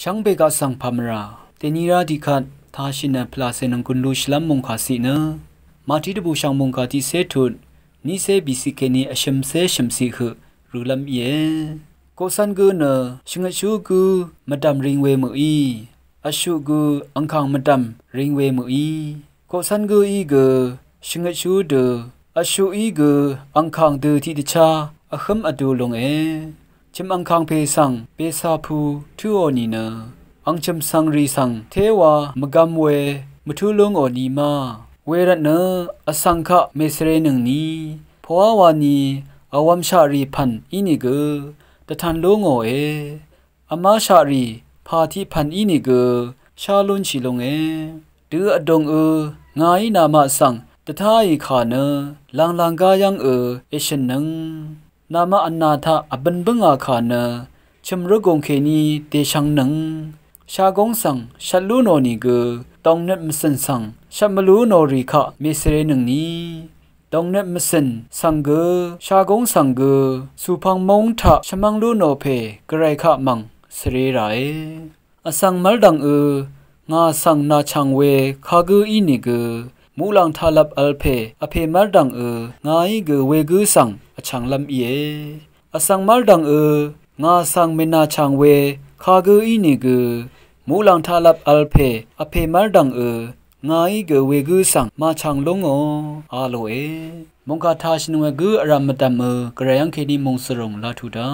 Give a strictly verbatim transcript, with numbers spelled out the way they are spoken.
Shvngbe gaq svng pàmvrà dèni rá tiqkvt tāshì nø pvlàcè nònggùn lushìlv́m mòngkà ciq nø Màtí dvbùshv̀ng mòngkà tiqcé tut nícé bìciq kèní vshø̀mcé shø̀mciq høq rø̄lv́m íe. Koqcv́n gǿ nø shvngøtshú gǿ mvdv̀m ring we mø̀í, vshuq gø angkàng mvdv̀m ring we mø̀í. Koqcv́n gǿí gø shvngøtshú dø, vshuqí gø angkàng dø tiqdvchá vhǿm vdu lúnge. Chø̀m angkàng pè svng becapu tǿò nìnø angchø̀m svngrì svng téwa mvgvm we mvtú lúngò ni ma. Wervtnø vsvng kaq mèsvrenøngni, poqá wani vwv̄mshaqrì pv̀n ínìgø dvtan lúngòe. Vmáshaqrì pà tiq pv̀n ínìgø shá lúnshì lúnge. Dø vdùng ø ngàí namaq svng dvtáì kà nø lv̀nglv̀ng gá yv́ng ø èshø̀nnøng. Namaq vnà taq vbøn bǿngà kà nø chø̀m rvgùng kèní dèshvngnøng. Shagóng svng shvt lú nò nìgø dòngnøt mvcø̀n svng shvt mvlú nò rì kaq mèsvrenøngni. Dòngnøt mvcø̀n svng gø, shagóng svng gø, cùpvng móng taq shvmv́ng lú nò pè gvray kaq mv̀ng svre ràe. Vsvng mv́rdv̀ng ø ngà svng nàchàng we kagǿ ínìgø, muqlàng taqlvp vl pè vpè mv́rdv̀ng ø ngàí gø wegǿ svng vchànglv́m íe. Vsvng mv́rdv̀ng ø ngà svng mènàchàng we kagǿ ínìgø, muqlàng taqlvp vl pè vpè mv́rdv̀ng ø ngàí gø wegǿ svng màchàng lúngò a lòe. Mòngkà tāshìnøng we gǿ vrv̀m mvdv̀m ø gvray yv́ng kèní mòngsvrùng laq tuq dá.